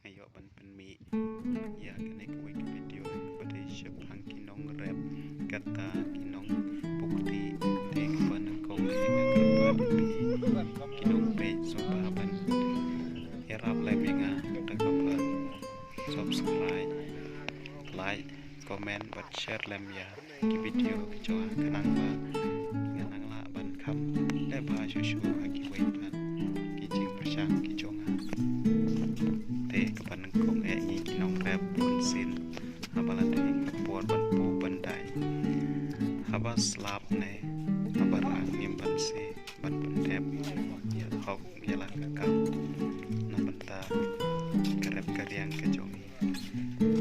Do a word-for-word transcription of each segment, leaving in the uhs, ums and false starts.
Ïoh ban pynmih ïa kane kawei ka video ba dei shaphang ki nongrep kata ki nongpukti. Te kaba nyngkong ïa nga kyrpad ïa phi ki nongpeit sngewbha ban ïarap lem ïa nga da kaba subscribe, like, comment bad share lem ïa ki video ki jong nga khnang ba nga nang lah ban kham leh bha shuh shuh ha kiwei pat ki jingpyrshang ki jong nga. Te kaba nyngkong eh ngi ki nongrep bun sien haba la dei ka por ban puh ban dai, haba slap ne haba rang ngim banse ban pyndep ïa la hok ïa la ka kam na bynta ka rep ka riang ka jong ngi.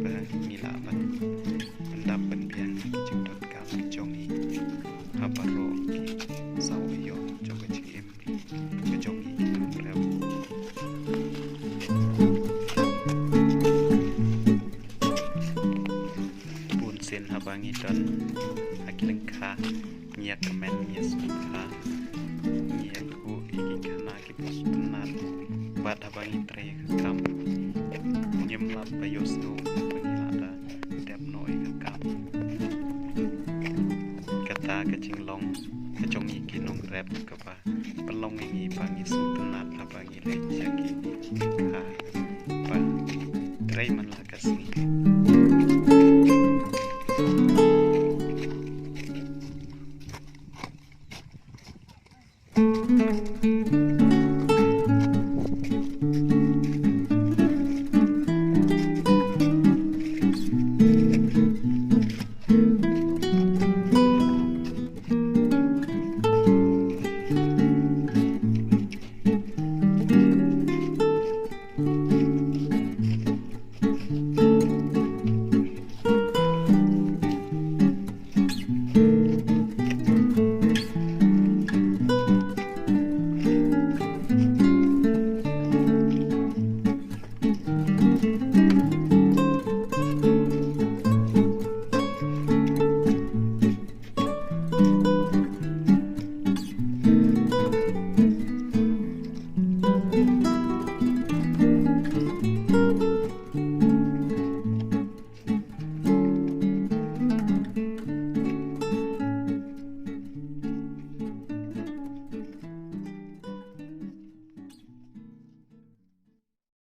Ba ngi lah ban pyndap pynbiang ki jingdonkam ki jong ngi ha baroh ki saw aïom jong ka jingim ka jong ngi ki nongrep. Bun sien haba ngi don ha ki lyngkha ngi ïa kmen ngi ïa sngewthuh ngi ïa khuh ïa ki khana ki bun sngewtynnat. Bad haba ngi trei ka kam ngim lap ba ïohsngew ba ngi lah da dep noh ïa ka kam. Kata ka jinglong ka jong ngi ki nongrep kaba pynlong ïa ngi ba ngi sngewtynnat haba ngi leit sha